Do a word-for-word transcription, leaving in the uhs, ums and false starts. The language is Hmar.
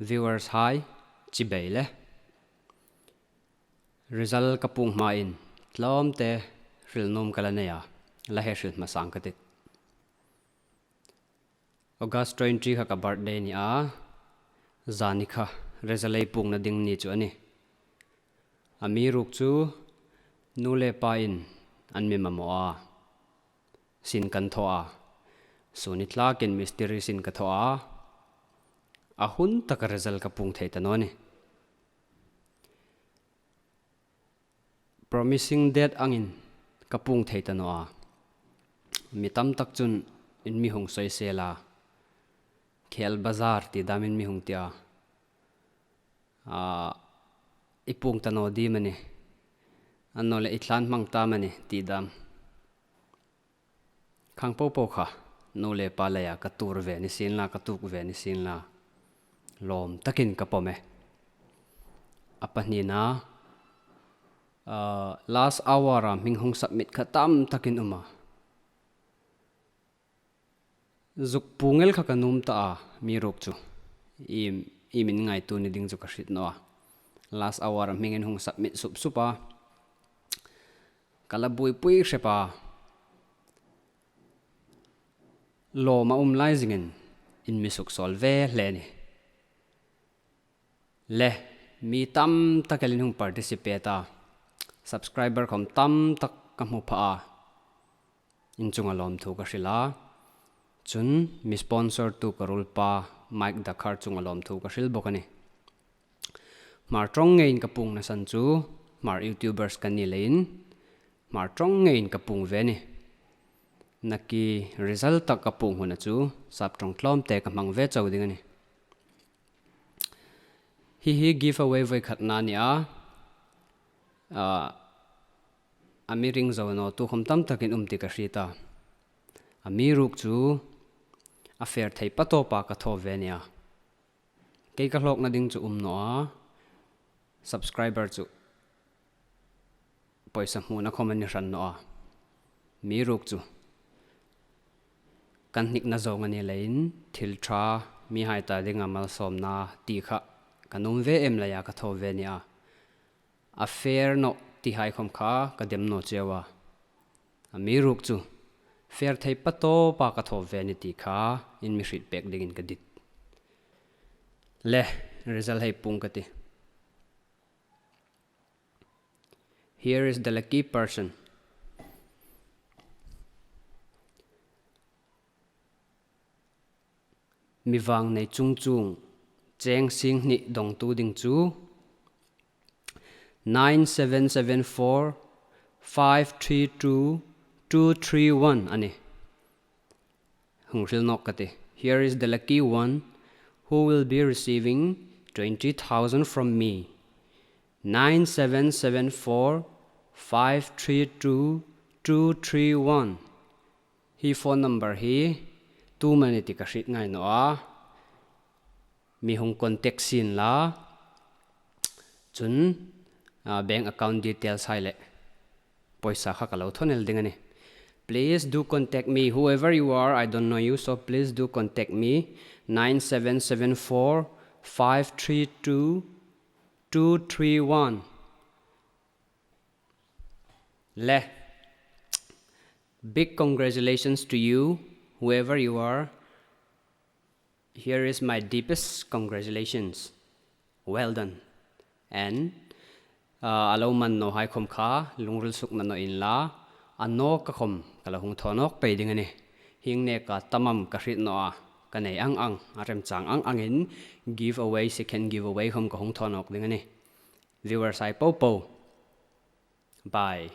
Viewers hai, chibai le. Result ka puong hmain tlawmte hril nuom ka la nei a, la hei hril hmasa ang ka tih. August twenty kha ka birthday ni a, zani kha result ei puongna ding ni chu a nih. Amiruokchu nu le pain an mi mamaw a, sin kan thaw a, sun ni tlakin mistiri sin ka thaw a, a hun taka result ka puong thei ta naw ni. Promising date angin ka puong thei ta naw a. Mi tam tak chun in mi hung sawisel a, khel bazar ti damin mi hung ti a. A, i puong ta naw ding am a ni, annawleh i thlan hmang ta am a ni ti dam. Khang popo kha nu le pa leia ka tuor ve ni sien la, ka tuok ve ni sien la, lawm takin ka pawm e. A pahnina, ah, last hour-a hming hung submit kha tam takin um a. Zuk puong el kha ka nuom ta a, amiruokchu i, i mi ngaituo ni ding chu ka hriet naw a. Last hour-a hmingin hung submit sup sup a, ka la buoipui hrep a. Lawm a um lai zingin in mi suksawl ve hle a nih. Le, mi tam tak elin hung participate a, subscriber khawm tam tak ka hmu pha a, in chunga lawmthu ka hril a. Chun mi sponsor-tu ka ruolpa Mike Dakhar chunga lawmthu ka hril bawk a nih. Hmar ṭawng ngeiin ka puongna san chu Hmar YouTubers kan ni leiin Hmar ṭawng ngeiin ka puong ve a nih. Naki result tak ka puong huna chu sap ṭawng tlawmte ka hmang ve chau ding a nih. Hi hi giveaway voi khatna a ni a, a, a mi ring zo naw tu khawm tam takin um ti ka hriet a. Amiruokchu a fair thei patawpa ka thaw ve a nih a. Kei ka hlawkna ding chu um naw a, subscriber chu pawisa hmuna khawm a ni hran naw a. Amiruokchu kan hnikna zawng a ni leiin thil ṭha, mihai ta dinga malsawmna ti kha ka nuom ve em leia ka thaw ve a nih a. A fair naw tihai khawm kha ka dem naw cheu a. Amiruokchu fair thei patawpa ka thaw ve a nih ti kha in mi hriet pek dingin ka dit. Le, result hei puong ka tih. Here is the lucky person. Mi vangnei chung chuong, cheng sing hni dawngtu ding chu nine seven seven four five three two two three one a nih. Hung hril nawk ka tih. Here is the lucky one who will be receiving twenty thousand from me. Nine seven seven four five three two two three one. Hi phone number hi tu am a ni ti ka hriet ngai naw a. Mi hung contact sien la. Chun, ah, bank account details hai le pawisa kha ka lo thawn el ding a nih. Please do contact me, whoever you are, I don't know you, so please do contact me, nine seven seven four five three two two three one. Le, big congratulations to you, whoever you are. Here is my deepest congratulations. Well done. And, ah, a lo man nawhai khawm kha lungril sukna naw inla, a nawka khawm ka lo hung thaw nawk pei ding a nih. Hieng neka tam am ka hriet naw a, ka nei ang ang, a remchang ang angin giveaway, second giveaway khawm ka hung thaw nawk ding a nih. Viewers hai popo. Bye.